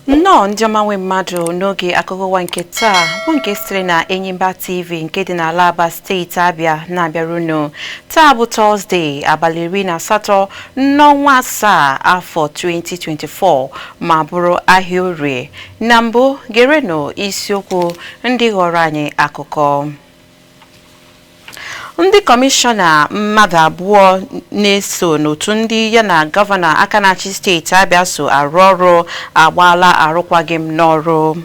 Nnọọ, ndị ọma nwe mmadụ, n'oge akụkọ ụwa nke taa, bụ nke sitere na Enyimba TV nke dị n'ala Aba, steeti Abịa, na-abịara unu. Taa bụ Tọzdee, abalị 18 n'ọnwa 7, afọ 2024, ma bụrụ ahịa Orie. Na mbụ, gerenụ isiokwu ndị ghọrọ anyị akụkọ. Ndị kọmishọna mmadụ 2 na-eso n'otu ndị ya na gọvanọ aka na-achị steeti Abịa so arụ ọrụ agbaala arụkwaghịm n'ọrụ.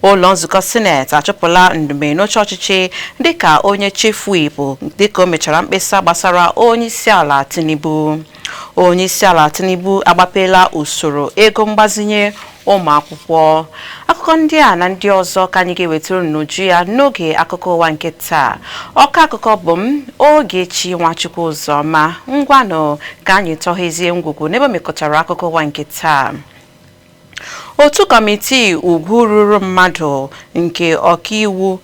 Ụlọ nzukọ Sineti achụpụla Ndume n'oche ọchịchị dịka onye chief whip, dịka o mechara mkpesa gbasara onyeisiala Tinubu. Onyeisiala Tinubu agbapela usoro ego mgbazinye ụmụ akwụkwọ. Akụkọ ndị a na ndị ọzọ ka anyị ga-ewetara n'uju ya n'oge akụkọ ụwa nke taa. Ọka akụkọ bụ m, Ogechi Nwachukwu Ụzọma. Ngwanụ, ka anyị tọghezie ngwugwu n'ebe o mekọtara akụkọ ụwa nke taa. Otu kọmitii ugwu ruru mmadụ nke ọkaiwu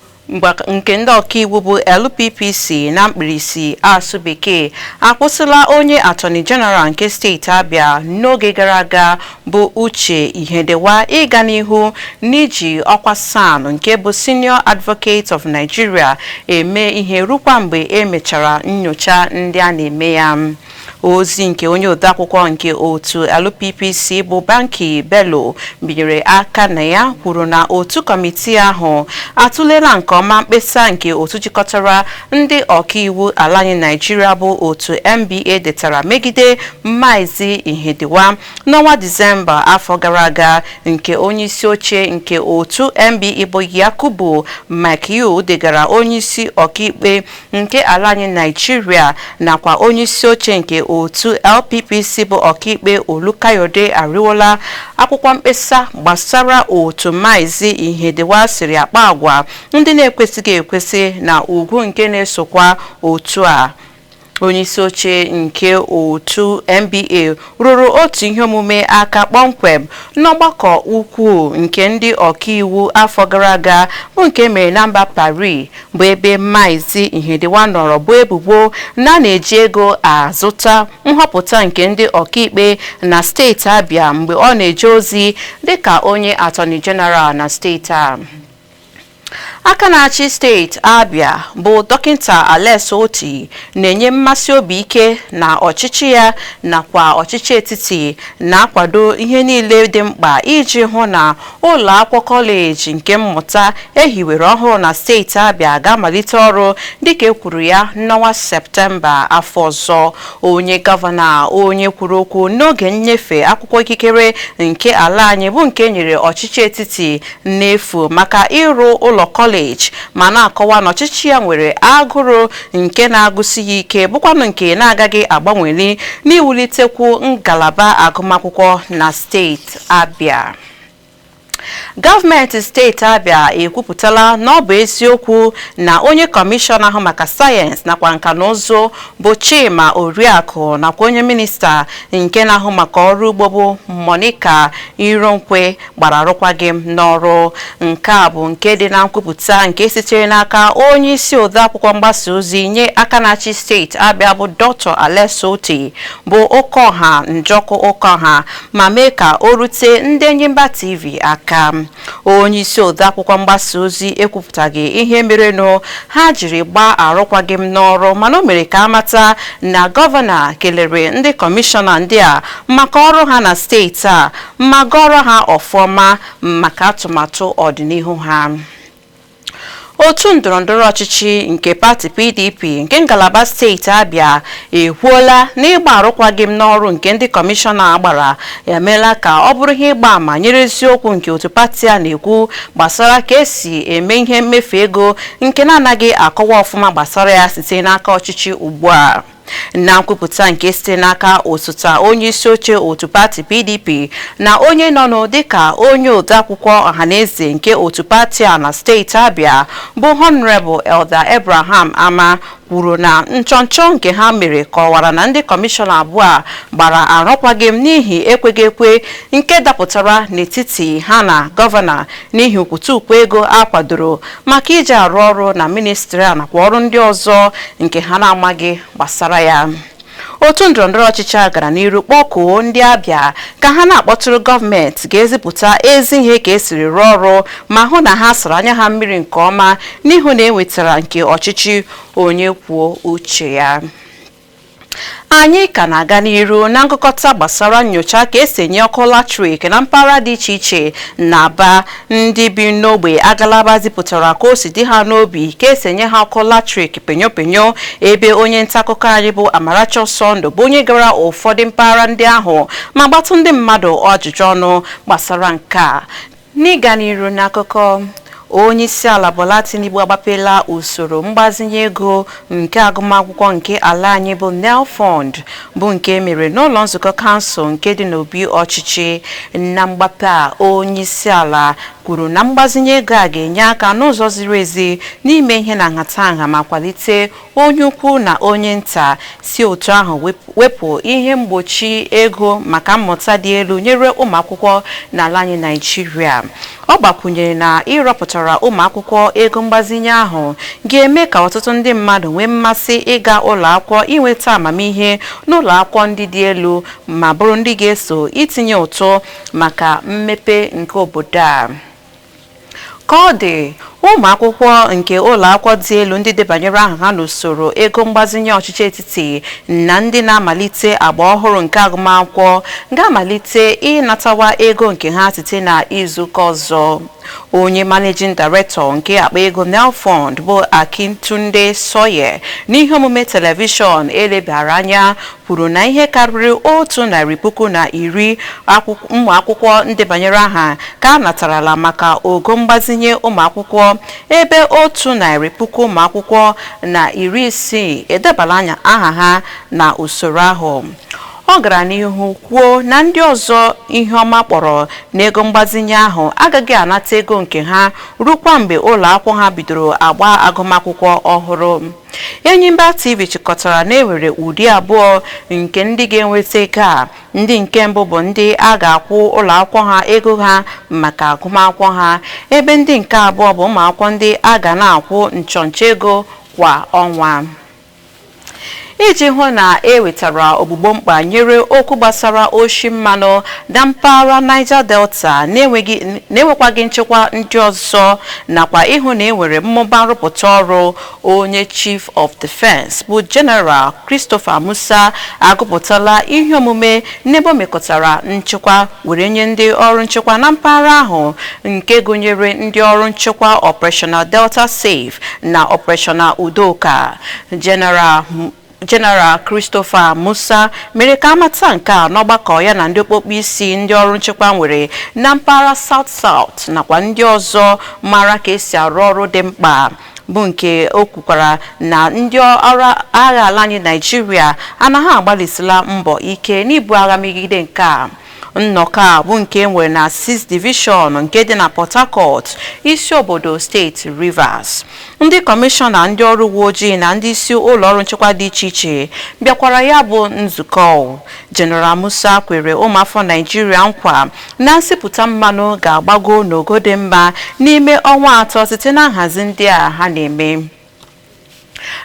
nke ndị ọkaiwu bụ LPPC na mkpirisi asụ Bekee akwụsịla onye Attorney General nke steeti Abịa n'oge gara aga, bụ Uche Ihedewa, ịga n'ihu n'iji ọkwa SAN nke bụ Senior Advocate of Nigeria eme ihe rukwa mgbe emechara nyocha ndị a na-eme ya. Ozi nke onye odeakwụkwọ nke otu LPPC bụ Banki Bello binyere aka na ya kwuru na otu kọmitii ahụ atụlela nke ọma mkpesa nke otu jikọtara ndị ọkaiwu ala anyị Naijiria bụ otu NBA detara megide Maazị Ihediwa n'ọnwa Disemba afọ gara aga, nke onyeisi oche nke otu NBA bụ Yakubu Maikyau degara onyeisi ọkaikpe nke ala anyị Naijiria nakwa onyeisi oche nke otu LPPC bụ ọkaikpe Olukayode Ariwoola akwụkwọ mkpesa gbasara otu Maazị Ihediwa siri akpa agwa ndị na-ekwesịghị ekwesị na ugwu nke na-esokwa otu a. Onyeisi oche nke otu NBA rụrụ otu ihe omume aka kpọmkwem n'ọgbakọ ukwu nke ndị ọkaiwu afọ gara aga, bụ nke mere na mba Paris, bụ ebe Maazị Ihediwa nọrọ bụ ebubo na a na-eji ego azụta nhọpụta nke ndị ọkaikpe na steeti Abịa mgbe ọ na-eje ozi dịka onye Attorney General na steeti a. Aka na-achị steeti Abịa bụ Dọkịta Alex Otti na-enye mmasị obi ike na ọchịchị ya nakwa ọchịchị etiti na-akwado ihe niile dị mkpa iji hụ na ụlọ akwụkwọ kọleji nke mmụta ehiwere ọhụrụ na steeti Abịa ga-amalite ọrụ dịka e kwuru ya n'ọnwa Septemba afọ ọzọ. Onye gọvanọ, onye kwuru okwu n'oge nnyefe akwụkwọ ikikere nke ala anyị, bụ nke nyere ọchịchị etiti n'efu maka ịrụ ụlọ kọleji, ma na-akọwa na ọchịchị ya nwere agụrụ nke na-agụsi ya ike, bụkwanụ nke na-agaghị agbanweli n'iwulitekwu ngalaba agụmakwụkwọ na steeti Abịa. Gọọmenti steeti Abịa ekwupụtala na ọ bụ eziokwu na onye kọmishọna ahụ maka sayensị nakwa nka na ụzụ bụ Chima Oriakụ nakwa onye minista nke na-ahụ maka ọrụ ugbo bụ Monica Ironkwe gbara arụkwaghịm n'ọrụ. Nke a bụ nke dị na nkwupụta nke sitere n'aka onye isi odeakwụkwọ mgbasa ozi nye aka na-achị steeti Abịa bụ Dr. Alex Otti, bụ Ụkọha Njọkụ Ụkọha, ma mee ka o rute ndị Enyimba TV aka. Onye isi odeakwụkwọ mgbasa ozi ekwupụtaghị ihe merenụ ha jiri gbaa arụkwaghịm n'ọrụ, mana o mere ka amata na gọvanọ kelere ndị kọmishọna ndị a maka ọrụ ha na steeti a, ma gọrọ ha ọfọma maka atụmatụ ọdịnihu ha. Otu ndọrọndọrọ ọchịchị nke pati PDP nke ngalaba steeti Abịa ekwuola na ịgba arụkwaghịm n'ọrụ nke ndị kọmishọna gbara emeela ka ọ bụrụ ihe ịgba àmà nyere eziokwu nke otu pati a na-ekwu gbasara ka esi eme ihe mmefu ego nke na-anaghị akọwa ọfụma gbasara ya site n'aka ọchịchị ugbu a. Na nkwupụta nke site n'aka osote onye isi oche otu pati PDP na onye nọ nụ dịka onye odeakwụkwọ ọhaneze nke otu pati a na steeti Abịa bụ Honorable Elder Abraham Ama, Kwuru na nchọnchọ nke ha mere kọwara na ndị kọmishọna abụọ a gbara arụkwaghịm n'ihi ekweghị ekwe nke dapụtara n'etiti ha na gọvanọ n'ihi ukwutukwu ego a kwadoro maka iji arụ ọrụ na ministri a nakwa ọrụ ndị ọzọ nke ha na-amaghị gbasara ya. Otu ndọrọndọrọ ọchịchị a gara n'iru kpọkuo ndị Abịa ka ha na-akpọtụrụ gọọmenti ga-ezipụta ezi ihe ka esiri rụọ ọrụ ma hụ na ha sara anya ha mmiri nke ọma n'ihu na enwetara nke ọchịchị onye kwuo uche ya. Anyị ka na-aga n'iru na ngụkọta gbasara nyocha ka esi enye ọkụ latrik na mpaghara dị iche iche na Aba. Ndị bi n'ogbe Agalaba zipụtara ka o si dị ha n'obi ka esi enye ha ọkụ latrik penyo penyo, ebe onye nta akụkọ anyị bụ Amarachi Ọsọndụ bụ onye gara ụfọdụ mpaghara ndị ahụ ma gbatụ ndị mmadụ ajụjụ ọnụ gbasara nke a. N'ịga n'iru n'akụkọ, onye isi ala Bola Tinubu agbapela usoro mgbazinye ego nke agụmakwụkwọ nke ala anyị bụ NELFUND, bụ nke mere n'ụlọ nzukọ kansụl nke dị n'obi ọchịchị. Na mgbape a, onye isi ala kwuru na mgbazinye ego a ga-enye aka n'ụzọ ziri ezi n'ime ihe na nhatanha ma kwalite onye ukwu na onye nta, si otu ahụ wepụ ihe mgbochi ego maka mmụta dị elu nyere ụmụ akwụkwọ n'ala anyị Naijiria. Ọ gbakwunyere na ịrọpụtara ụmụ akwụkwọ ego mgbazinye ahụ ga-eme ka ọtụtụ ndị mmadụ nwee mmasị ịga ụlọ akwụkwọ inweta amamihe n'ụlọ akwụkwọ ndị dị elu ma bụrụ ndị ga-eso itinye ụtụ maka mmepe nke obodo a. Ka ọ dị, ụmụ akwụkwọ nke ụlọ akwụkwọ dị elu ndị debanyere aha ha n'usoro ego mgbazinye ọchịchị etiti na ndị na-amalite agba ọhụrụ nke agụmakwụkwọ ga-amalite ịnatawa ego nke ha site na izuụka ọzọ. Onye managing director nke akpa ego NELFUND bụ Akintunde Soye, n'ihe omume telivishọn elebara anya, kwuru na ihe karịrị 110,000 ụmụ akwụkwọ ndebanyere aha ka a natarala maka ogo mgbazinye ụmụ akwụkwọ, ebe 100,000 ụmụ akwụkwọ na 60 edebala anya aha ha na usoro ahụ. Ọ gara n'ihu kwuo na ndị ọzọ ihe ọma kpọrọ n'ego mgbazinye ahụ agaghị anata ego nke ha rukwa mgbe ụlọ akwụkwọ ha bidoro agba agụmakwụkwọ ọhụrụ. Enyimba TV chịkọtara na enwere ụdị abụọ nke ndị ga-enweta ego a. Ndị nke mbụ bụ ndị a ga-akwụ ụlọ akwụkwọ ha ego ha maka agụmakwụkwọ ha, ebe ndị nke abụọ bụ ụmụ akwụkwọ ndị a ga na-akwụ nchọnchọ ego kwa ọnwa. Iji hụ na e wetara ogbugbo mkpa nyere okwu gbasara oshi mmanụ na mpaghara Niger Delta na-enwekwaghị nchekwa ndị ọzọ nakwa ịhụ na e nwere mmụba nrụpụta ọrụ, onye Chief of Defence bụ General Christopher Musa agụpụtala ihe omume n'ebe o mekọtara nchekwa were nye ndị ọrụ nchekwa na mpaghara ahụ, nke gụnyere ndị ọrụ nchekwa Operational Delta Safe na Operational Udoka. General Christopher Musa mere ka amata nke a n'ọgbakọ ya na ndị okpokpo isi ndị ọrụ nchekwa nwere na mpaghara South South nakwa ndị ọzọ mara ka esi arụ ọrụ dị mkpa, bụ nke o kwukwara na ndị ọrụ agha ala anyị Naijiria anaghị agbalịsila mbọ ike n'ibu agha megide nke a. Nnọkọ a bụ nke nwere na 6 Division nke dị na Port Harcourt, isi obodo steeti Rivers. Ndị kọmishọna ndị ọrụ uwe ojii na ndị isi ụlọ ọrụ nchekwa dị iche iche bịakwara ya bụ nzukọ. General Musa kwere ụmụafọ Naijiria nkwa na nsipụta mmanụ ga-agbago n'ogo dị mma n'ime ọnwa 3 site na nhazi ndị a ha na-eme.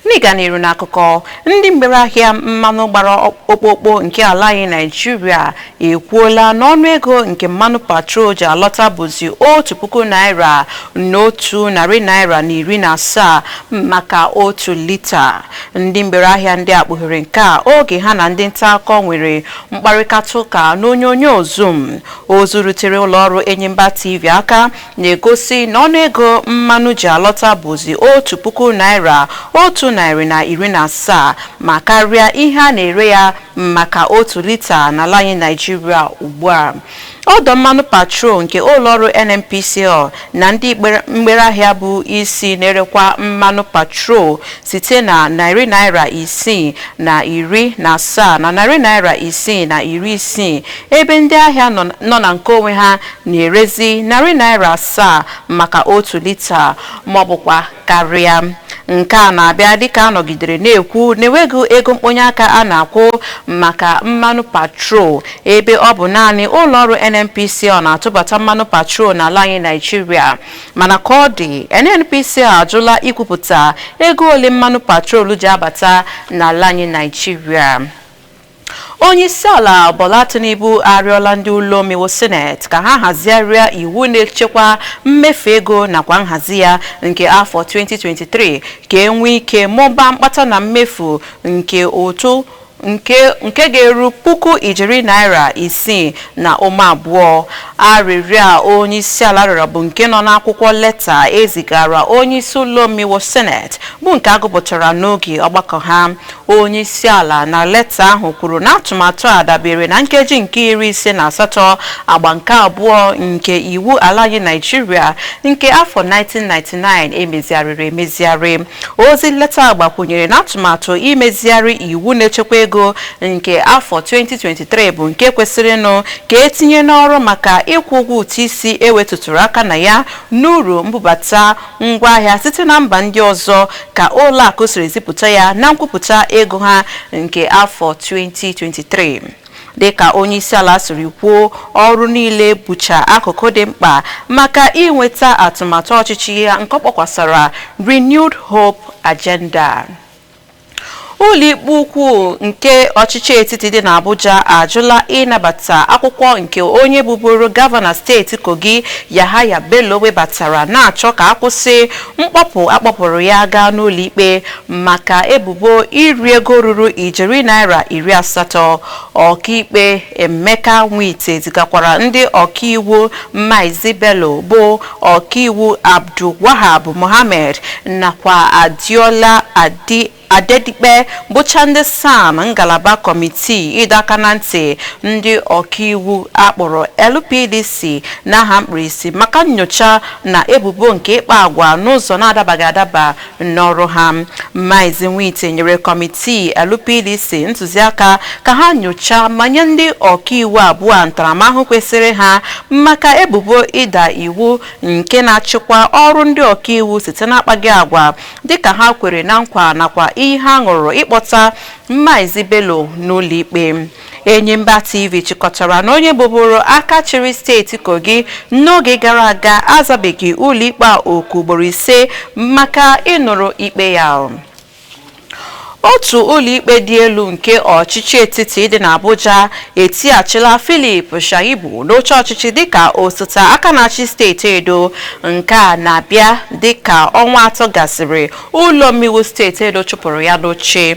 N'ịga n'iru n'akụkọ, ndị mgbere ahịa mmanụ gbara okpokpo nke ala anyị Naijiria ekwuola na ọnụego nke mmanụ patrol ji alọta bụzi ₦1,117 maka 1 lita. Ndị mgbere ahịa ndị a kpughere nke a oge ha na ndị nta akụkọ nwere mkparịta ụka n'onyonyo Zoom. Ozu rutere ụlọọrụ Enyimba TV aka na-egosi na ọnụego mmanụ ji alọta bụzi ₦1,117 ma karịa ihe a na-ere ya maka 1 lita n'ala anyị Naijiria ugbu a. Ọdọ mmanụ patrol nke ụlọọrụ NNPCL na ndị mgbere ahịa bụ isi na-erekwa mmanụ patrol site na ₦617 na ₦660, ebe ndị ahịa nọ na nke onwe ha na-erezi ₦7 maka 1 lita ma ọ bụkwa karịa. Nke a na-abịa dịka a nọgidere na-ekwu na enweghị ego mkponye aka a na-akwụ maka mmanụ patrol, ebe ọ bụ naanị ụlọọrụ NNPCL na-atụbata mmanụ patrol n'ala anyị Naijiria. Mana ka ọ dị, NNPCL ajụla ikwupụta ego ole mmanụ patrol ji abata n'ala anyị Naijiria. Onye isi ala Bola Tinubu arịọla ndị ụlọ omeiwu Senate ka ha hazigharịa iwu na-echekwa mmefu ego nakwa nhazi ya nke afọ 2023, ka e nwee ike mụbaa mkpata na mmefu nke ụtụ nke ga-eru puku ijeri naira 6.2. Arịrịọ a onye isi ala rịọrọ bụ nke nọ n'akwụkwọ leta ezigara onye isi ụlọ omeiwu Senate, bụ nke agụpụtara n'oge ọgbakọ ha. Onye isi ala na leta ahụ kwuru na atụmatụ a dabere na nkeji nke 58 agba nke abụọ nke iwu ala anyị Naijiria nke afọ 1999 emezigharịrị emezigharị. Ozi leta gbakwunyere na atụmatụ imezigharị iwu na-echekwa ego nke afọ 2023 bụ nke kwesịrịnụ ka etinye n'ọrụ maka ịkwụ ụgwọ ụtụ isi ewetụtụrụ aka na ya n'uru mbubata ngwaahịa site na mba ndị ọzọ, ka ụlọ akụ siri zipụta ya na nkwupụta ego ha nke afọ 2023. Dịka onye isi ala siri kwuo, ọrụ niile bụcha akụkụ dị mkpa maka inweta atụmatụ ọchịchị ya nke ọ kpọkwasara Renewed Hope Agenda. Ụlọikpe ukwu nke ọchịchị etiti dị n'Abuja ajụla ịnabata akwụkwọ nke onye bụburu gọvanọ steeti Kogi, Yahaya Bello, webatara na-achọ ka akwụsị mkpọpụ akpọpụrụ ya gaa n'ụlọikpe maka ebubo iri ego ruru ijeri naira 80. Ọkaikpe Emeka Nwite zigakwara ndị ọkaiwu Maazị Bello, bụ ọkaiwu Abdulwahab Mohammed nakwa Adiola Adi Adedikpe, bụcha ndị SAN ngalaba kọmitii ịdọ aka na ntị ndị ọkaiwu akpọrọ LPDC n'aha mkpirisi, maka nyocha na ebubo nke ịkpa agwa n'ụzọ na-adabaghị adaba n'ọrụ ha. Maazị Nwite nyere kọmitii LPDC ntụziaka ka ha nyochaa ma nye ndị ọkaiwu abụọ ntaramahụhụ kwesịrị ha maka ebubo ịda iwu nke na-achịkwa ọrụ ndị ọkaiwu site n'akpaghị agwa dịka ha kwere na nkwa nakwa ihe ha ṅụrụ ịkpọta Maazị Bello n'ụlọikpe. Enyimba TV chịkọtara na onye bụbụrụ aka chịrị steeti Kogi n'oge gara aga azabeghị ụlọikpe a oku ugboro 5 maka ịnụrụ ikpe ya. Otu ụlọikpe dị elu nke ọchịchị etiti dị n'Abuja etighachila Philip Shaibu n'oche ọchịchị dịka osote aka na-achị steeti Edo. Nke a na-abịa dịka ọnwa 3 gasịrị ụlọ omeiwu steeti Edo chụpụrụ ya n'oche.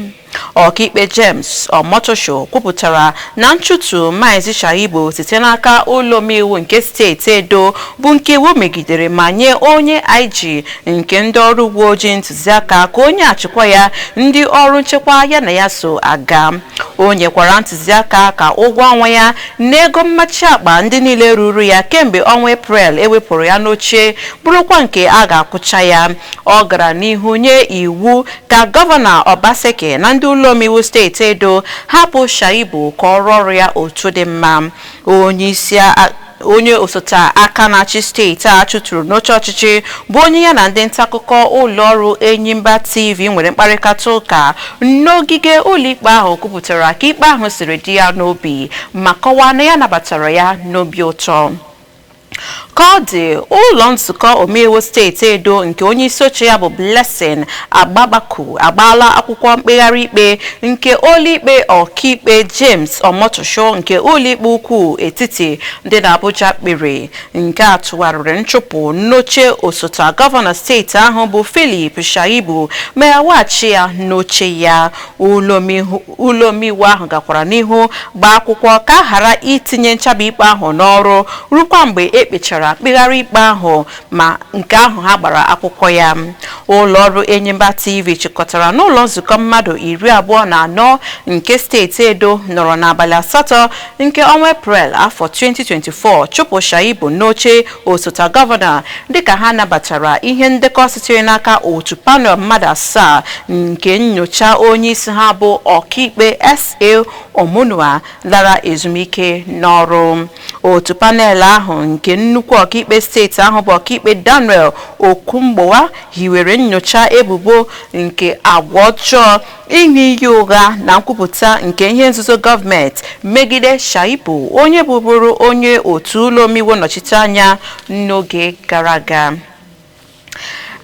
Ọkaikpe James Omotosho kwupụtara na nchụtụ Maazị Shaibu site n'aka ụlọ omeiwu nke steeti Edo bụ nke iwu megidere, ma nye onye IG nke ndị ọrụ uwe ojii ntụziaka ka onye achịkwa ya ndị ọrụ nchekwa ya na ya so aga. O nyekwara ntụziaka ka ụgwọ ọnwa ya na ego mmachi akpa ndị niile ruru ya kemgbe ọnwa Eprel ewepụrụ ya n'oche bụrụkwa nke a ga-akwụcha ya. Ọ gara n'ihu nye iwu ka gọvanọ Obaseki na ndị ụlọ omeiwu steeti Edo hapụ Shaibu ka ọ rụọ ọrụ ya otu dị mma. Onye osote aka na-achị steeti a chụtụrụ n'oche ọchịchị bụ onye ya na ndị ntaakụkọ ụlọọrụ Enyimba TV nwere mkparịta ụka n'ogige ụlọikpe ahụ kwupụtara ka ikpe ahụ siri dị ya n'obi ma kọwaa na ya nabatara ya n'obi ụtọ. Ka ọ dị, ụlọ nzukọ omeiwu steeti Edo nke onye isi oche ya bụ Blessing Agbabaku agbaala akwụkwọ mkpegharị ikpe nke ụlọikpe ọkaikpe James Omotosho nke ụlọikpe ukwu etiti dị n'Abuja kpere, nke a tụgharịrị nchụpụ n'oche osote gọvanọ steeti ahụ bụ Philip Shaibu ma weghachi ya n'oche ya. Ụlọ omeiwu ahụ gakwara n'ihu gbaa akwụkwọ ka a ghara itinye nchabi ikpe ahụ n'ọrụ rukwa mgbe ekpechara mkpegharị ikpe ahụ ma nke ahụ ha gbara akwụkwọ ya. Ụlọọrụ Enyimba TV chịkọtara n'ụlọ nzukọ mmadụ 24 nke steeti Edo nọrọ n'abalị 8 nke ọnwa Eprel afọ 2024 chụpụ Shaibu n'oche osote gọvanọ, dịka ha nabatara ihe ndekọ sitere n'aka otu panel mmadụ 7 nke nyocha onye isi ha bụ ọkaikpe S.A. Omonua lara ezumike n'ọrụ. Otu panel ahụ nke nnukwu Ọkaikpe steeti ahụ bụ Ọkaikpe Daniel Okumgbowa hiwere nnyocha ebubo nke agwa ọjọọ, ịṅụ iyi ụgha na nkwupụta nke ihe nzuzo gọọmenti megide Shaibu, onye bụbụrụ onye otu ụlọ omeiwu nnọchiteanya n'oge gara aga.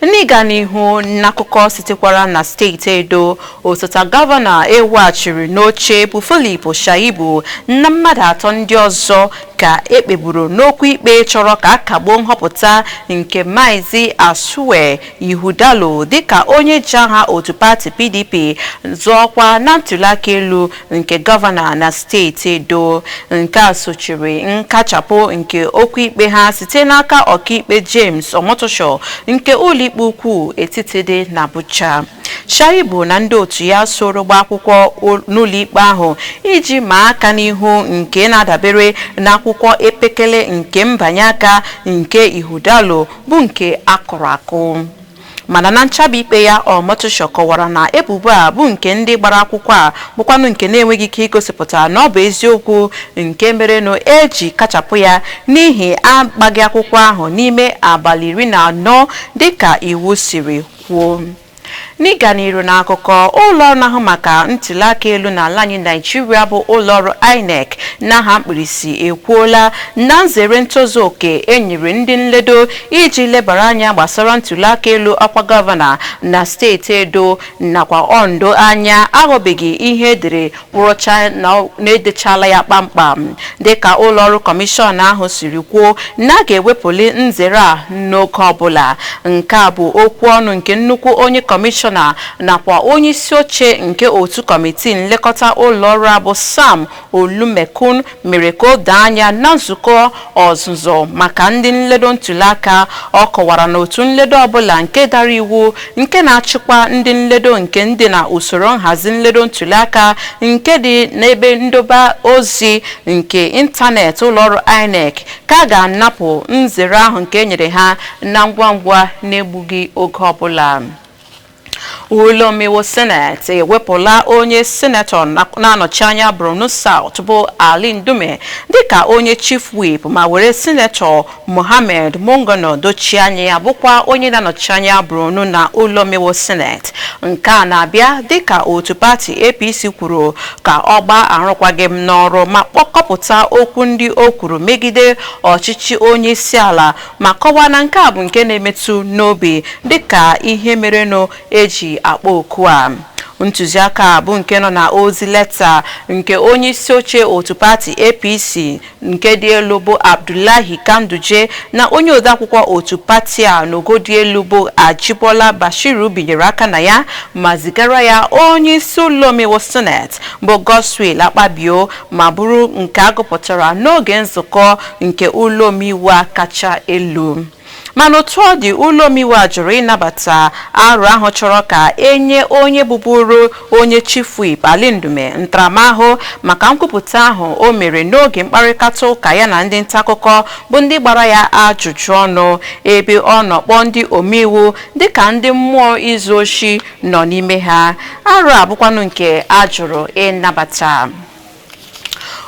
N'ịga n'ihu n'akụkọ sitekwara na steeti Edo, osote gọvanọ eweghachiri n'oche bụ Philip Shaibu na mmadụ atọ ndị ọzọ ka ekpeburu n'okwu ikpe chọrọ ka a kagbuo nhọpụta nke Maazị Asue Ighodalo dịka onye ji aha otu pati PDP zọọkwa na ntụliaka elu nke gọvanọ na steeti Edo. Nke a sochiri nkachapụ nke okwu ikpe ha site n'aka Ọkaikpe James Omotosho nke Ụlọikpe Ukwu Etiti dị n'Abuja. Shaibu na ndị otu ya soro gba akwụkwọ n'ụlọikpe ahụ iji maa aka n'ihu nke na-adabere n'akwụkwọ epekele nke mbanye aka nke Ighodalo bụ nke akụrụ akụ. Mana na nchabi ikpe ya, Omotosho kọwara na ebubo a bụ nke ndị gbara akwụkwọ a bụkwanụ nke na-enweghị ike igosipụta na ọ bụ eziokwu, nke merenụ eji kachapụ ya n'ihi agbaghị akwụkwọ ahụ n'ime abalị 14 dịka iwu siri kwuo. N'ịga n'iru n'akụkọ, ụlọọrụ na-ahụ maka ntụliaka elu n'ala anyị Naijiria bụ ụlọọrụ INEC n'aha mkpirisi ekwuola na nzere ntozu oke enyere ndị nledo iji lebara anya gbasara ntụliaka elu ọkwa gọvanọ na steeti Edo nakwa Ondo anya aghọbeghị ihe edere kwụrụcha na-edechala ya kpamkpam, dịka ụlọọrụ kọmishọn ahụ siri kwuo na a ga-ewepụli nzere a n'oge ọbụla. Nke a bụ okwu ọnụ nke nnukwu onye kọmishọna nakwa onye isi oche nke otu kọmitii nlekọta ụlọọrụ a bụ Sam Olumekun mere ka o doo anya na nzukọ ọzụzụ maka ndị nledo ntụliaka. Ọ kọwara na otu nledo ọbụla nke dara iwu nke na-achịkwa ndị nledo nke ndị na usoro nhazi nledo ntụliaka nke dị n'ebe ndoba ozi nke ịntanetị ụlọọrụ INEC ka a ga-anapụ nzere ahụ nke e nyere ha na ngwa ngwa na-egbughị oge ọbụla. Ụlọ omeiwu Seneti ewepụla onye senetọ na-anọchi anya Borno South bụ Ali Ndume dịka onye chief whip ma were Sinetọ Mohammed Mongono dochie anya ya, bụkwa onye na-anọchi anya Borno na ụlọ omeiwu Seneti. Nke a na-abịa dịka otu pati APC kwuru ka ọ gbaa arụkwaghịm n'ọrụ ma kpọkọpụta okwu ndị o kwuru megide ọchịchị onye isi ala, ma kọwaa na nke a bụ nke na-emetụ n'obi dịka ihe merenụ eji akpọ oku a. Ntụziaka bụ nke nọ na ozi leta nke onye isi oche otu pati APC nke dị elu bụ Abdullahi Ganduje na onye odeakwụkwọ otu pati a n'ogo dị elu bụ Ajibola Bashiru binyere aka na ya ma zigara ya onye isi ụlọ omeiwu Seneti bụ Godswill Akpabio, ma bụrụ nke agụpụtara n'oge nzukọ nke ụlọ omeiwu a kacha elu. Mana otu ọ dị, ụlọ omeiwu a jụrụ ịnabata arụ ahụ chọrọ ka enye onye bụbụrụ onye chief whip Ali Ndume ntaramahụhụ maka nkwupụta ahụ o mere n'oge mkparịta ụka ya na ndị nta akụkọ bụ ndị gbara ya ajụjụ ọnụ, ebe ọ nọ kpọọ ndị omeiwu dịka ndị mmụọ izu oshi nọ n'ime ha. Arụ abụkwanụ nke a jụrụ ịnabata.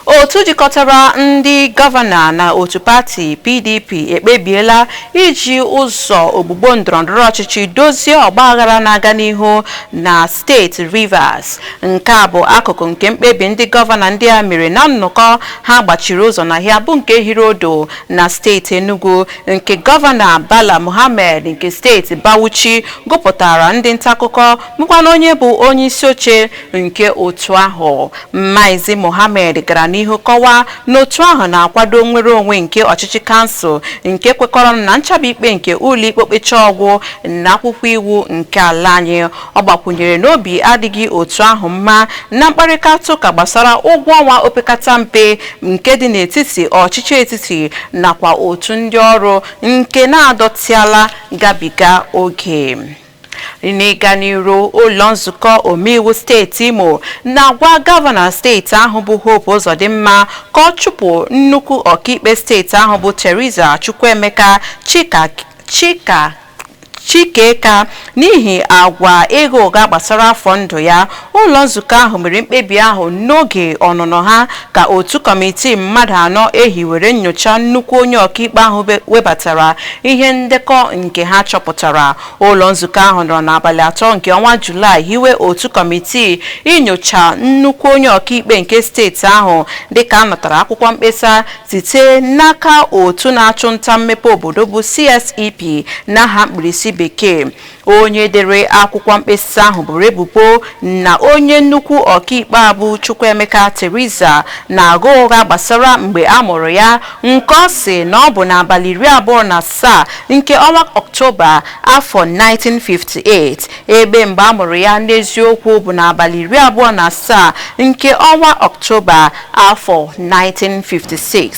Otu jikọtara ndị gọvanọ na otu pati PDP ekpebiela iji ụzọ ogbugbo ndọrọndọrọ ọchịchị dozie ọgbaghara na-aga n'ihu na steeti Rivers. Nke a bụ akụkụ nke mkpebi ndị gọvanọ ndị a mere na nnọkọ ha gbachiri ụzọ na ya bụ nke hiri odo na steeti Enugu, nke gọvanọ Bala Mohammed nke steeti Bauchi gụpụtara ndị nta akụkọ, bụkwana onye bụ onye isi oche nke otu ahụ. Maazị Mohammed gara n'ihu kọwaa n'otu ahụ na-akwado nnwere onwe nke ọchịchị kansụl nke kwekọrọ na nchabi ikpe nke ụlọikpe okpecha ọgwụ na akwụkwọ iwu nke ala anyị. Ọ gbakwunyere na obi adịghị otu ahụ mma na mkparịta ụka gbasara ụgwọ ọnwa opekata mpe nke dị n'etiti ọchịchị etiti nakwa otu ndị ọrụ nke na-adọtịala gabiga oge. N'ịga n'iru, ụlọ nzukọ omeiwu steeti Imo na-agwa gọvanọ steeti ahụ bụ Hope Uzodimma ka ọ chụpụ nnukwu ọkaikpe steeti ahụ bụ Teresa Chukwuemeka Chika Chika Chikeka n'ihi agwa ịgha ụgha gbasara afọ ndụ ya. Ụlọ nzukọ ahụ mere mkpebi ahụ n'oge ọnụnọ ha ka otu kọmitii mmadụ anọ ehiwere nyocha nnukwu onye ọkaikpe ahụ webatara ihe ndekọ nke ha chọpụtara. Ụlọ nzukọ ahụ nọrọ n'abalị 3 nke ọnwa Julaị hiwe otu kọmitii inyocha nnukwu onye ọkaikpe nke steeti ahụ dịka a natara akwụkwọ mkpesa site n'aka otu na-achụ nta mmepe obodo bụ CSEP n'aha mkpirisi bekee. Onye dere akwụkwọ mkpesa ahụ bụrụ ebubo na onye nnukwu ọkaikpe a bụ Chukwuemeka Teresa na-agha ụgha gbasara mgbe a mụrụ ya, nke ọ sị na ọ bụ n'abalị 27 nke ọnwa Ọktoba afọ 1958, ebe mgbe a mụrụ ya n'eziokwu bụ n'abalị 27 nke ọnwa Ọktoba afọ 1956.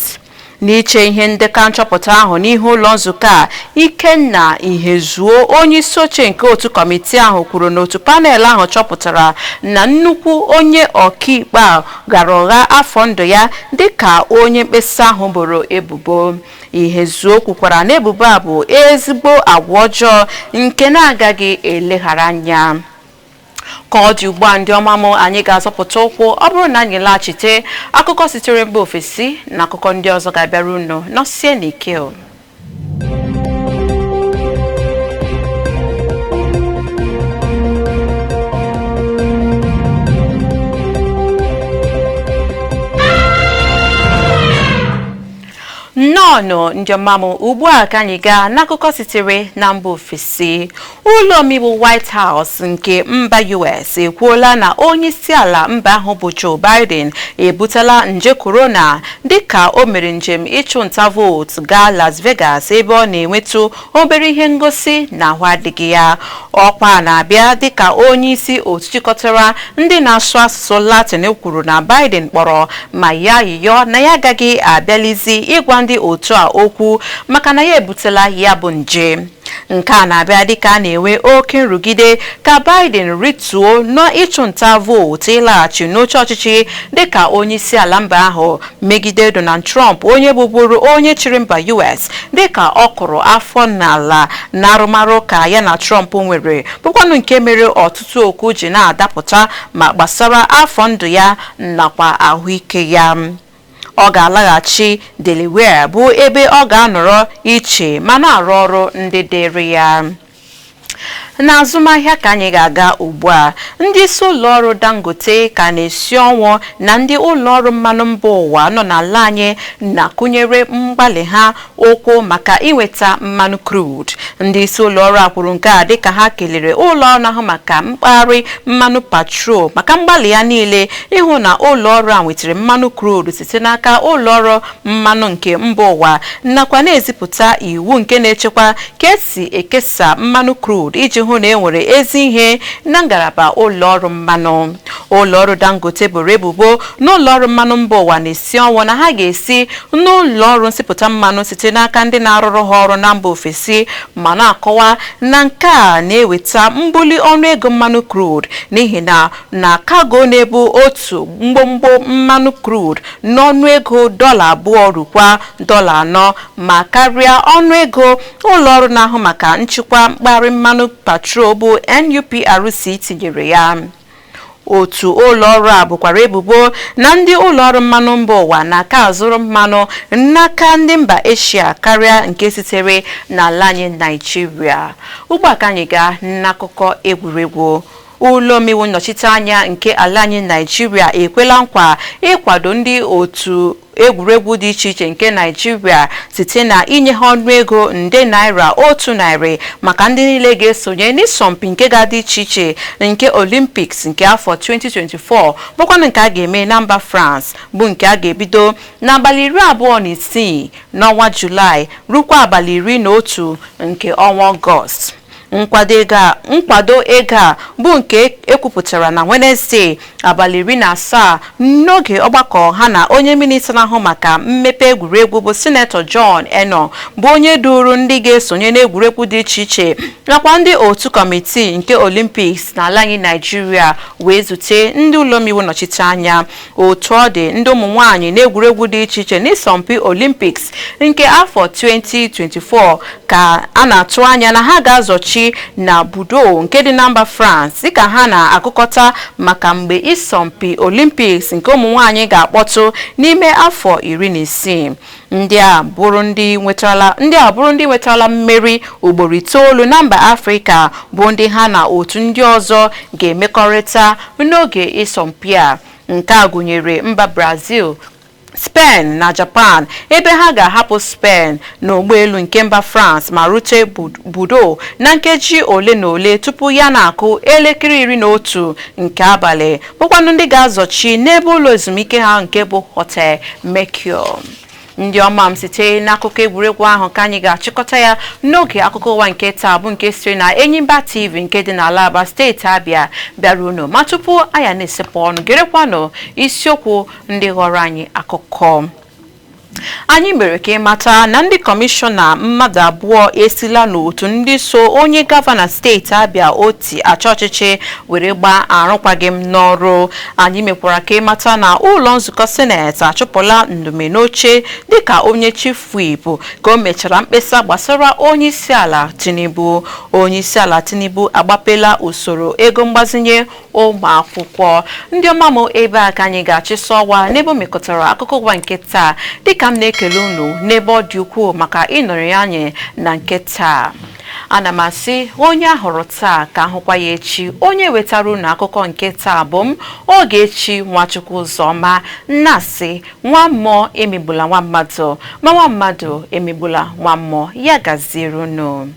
N'iche ihe ndekọ nchọpụta ahụ n'ihu ụlọ nzukọ a, Ikenna Ihezuo, onye isi oche nke otu kọmitii ahụ, kwuru na otu panel ahụ chọpụtara na nnukwu onye ọkaikpe a gara ụgha afọ ndụ ya dịka onye mkpesa ahụ boro ebubo. Ihezuo kwukwara na ebubo a bụ ezigbo agwa ọjọọ nke na-agaghị eleghara anya. Ka ọ dị ugbu a, ndị ọma m, anyị ga-azọpụta ụkwụ. Ọ bụrụ na anyị laghachite, akụkọ sitere mba ofesi na akụkọ ndị ọzọ ga-abịara unu. Nọsie n'ike. Nnọọnụ ndị ọma m, ugbu a ka anyị gaa n'akụkọ sitere na mba ofesi. Ụlọ omeiwu White House nke mba US ekwuola na onye isi ala mba ahụ bụ Joe Biden ebutela nje korona dịka o mere njem ịchụ nta vootu gaa Las Vegas, ebe ọ na-enwetụ obere ihe ngosi na ahụ adịghị ya. Ọkwa na-abịa dịka onye isi otu chịkọtara ndị na-asụ asụsụ Latin kwuru na Biden kpọrọ ma ya yiyọ na ya agaghị abịalizi ịgwa ndị otu a okwu maka na ya ebutela ya bụ nje. Nke a na-abịa dịka a na-enwe oke nrụgide ka Biden rituo n'ịchụnta vootu ịlaghachi n'oche ọchịchị dịka onye isi ala mba ahụ megide Donald Trump, onye bụbụrụ onye chịrị mba US, dịka ọ kụrụ afọ n'ala na arụmarụ ka ya na Trump nwere, bụkwanụ nke mere ọtụtụ okwu ji na-adapụta ma gbasara afọ ndụ ya nakwa ahụike ya. Ọ ga-alaghachi Delaware, bụ ebe ọ ga-anọrọ iche ma na-arụ ọrụ ndị dịrị ya. N'azụmahịa ka anyị ga-aga ugbu a. Ndị isi ụlọọrụ Dangote ka na-esi ọnwụ na ndị ụlọọrụ mmanụ mba ụwa nọ n'ala anyị na-akụnyere mgbalị ha ụkwụ maka inweta mmanụ crude. Ndị isi ụlọọrụ a kwuru nke a dịka ha kelere ụlọọrụ ahụ maka mkpagharị mmanụ patrol maka mgbalị ya niile ịhụ na ụlọọrụ a nwetara mmanụ crude site n'aka ụlọọrụ mmanụ nke mba ụwa, nakwa na-ezipụta iwu nke na-echekwa ka esi ekesa mmanụ crude iji hụ na enwere ezi ihe na ngalaba ụlọọrụ mmanụ. Ụlọọrụ Dangote boro ebubo na ụlọọrụ mmanụ mba ụwa na-esi ọnwụ na ha ga-esi n'ụlọọrụ nsipụta mmanụ site n'aka ndị na-arụrụ ha ọrụ na mba ofesi, ma na-akọwa na nke a na-eweta mbuli ọnụego mmanụ crude, n'ihi na kago na-ebu otu mgbomgbo mmanụ crude n'ọnụego $2 rukwa $4, ma karịa ọnụego ụlọọrụ na-ahụ maka nchịkwa mkparị mmanụ patrol bụ NUPRC tinyere ya. Otu ụlọọrụ a bụkwara ebubo na ndị ụlọọrụ mmanụ mba ụwa na-aka azụrụ mmanụ n'aka ndị mba Eshia karịa nke sitere n'ala anyị Naijiria. Ugbu a ka anyị gaa n'akụkọ egwuregwu. Ụlọ omeiwu nnọchiteanya nke ala anyị Naijiria ekwela nkwa ịkwado ndị otu egwuregwu dị iche iche nke Naijiria site na inye ha ọnụego nde naira 100 maka ndị niile ga-esonye n'ịsọmpi nke ga-adị iche iche nke Olympics nke afọ 2024, bụkwanụ nke a ga-eme na mba France, bụ nke a ga-ebido n'abalị 26 n'ọnwa Julaị rukwa abalị 11 nke ọnwa Ọgọst. Nkwado ego a bụ nke ekwupụtara na Wednesday abalị 17 n'oge ọgbakọ ha na onye minista na-ahụ maka mmepe egwuregwu bụ Sinetọ John Eno, bụ onye duru ndị ga-esonye n'egwuregwu dị iche iche nakwa ndị otu kọmitii nke Olympics n'ala anyị Naijiria wee zute ndị ụlọ omeiwu nnọchite anya. Otu ọ dị, ndị ụmụ nwaanyị n'egwuregwu dị iche iche n'ịsọmpi Olympics nke afọ 2024 ka a na-atụ anya na ha ga-azọchi ga-azọchi na Bordeaux nke dị na mba France, dịka ha na-akụkọta maka mgbe ịsọmpi Olympics nke ụmụ nwaanyị ga-akpọtụ n'ime afọ 16. Ndị a bụrụ ndị nwetara mmeri ugboro itoolu na mba Afrịka, bụ ndị ha na otu ndị ọzọ ga-emekọrịta n'oge ịsọmpi a. Nke a gụnyere mba Brazil, Spain na Japan, ebe ha ga-ahapụ Spain n'ụgbọelu nke mba France ma rute Bordeaux na nkeji ole na ole tupu ya na-akụ elekere 11 nke abalị, bụkwanụ ndị ga-azọchi n'ebe ụlọ ezumike ha nke bụ Hotel Mercure. Ndị ọma m, site n'akụkọ egwuregwu ahụ ka anyị ga-achịkọta ya n'oge akụkọ ụwa nke taa, bụ nke sitere na Enyimba TV nke dị n'ala Aba, steeti Abịa, bịara unu. Ma tupu anya na-esepụ ọnụ, gerekwanụ isiokwu ndị ghọrọ anyị akụkọ. Anyị mere ka ịmata na ndị kọmishọna mmadụ abụọ esila n'otu ndị so onye gọvanọ steeti Abịa Otti achọ ọchịchị were gbaa arụkwaghịm n'ọrụ. Anyị mekwara ka ịmata na ụlọ nzukọ Sineti achụpụla Ndume n'oche dịka onye chief whip ka o mechara mkpesa gbasara onye isi ala Tinubu. Onye isi ala Tinubu agbapela usoro ego mgbazinye ụmụ akwụkwọ. Ndị ọma m, ebe a ka anyị ga-achịsa ọwa n'ebe o mekọtara akụkọ ụwa nke taa, dịka m na-ekele unu n'ebe ọ dị ukwuu maka ịnọrọ ya anyị na nke taa. Ana m asị onye ahụrụ taa ka ahụkwa ya echi. Onye wetara unu akụkọ nke taa bụ m, Ogechi Nwachukwu Ụzọma. Nnasị nwa mmụọ emegbula nwa mmadụ, ma nwa mmadụ emegbula nwa mmụọ. Ya gaziere unu.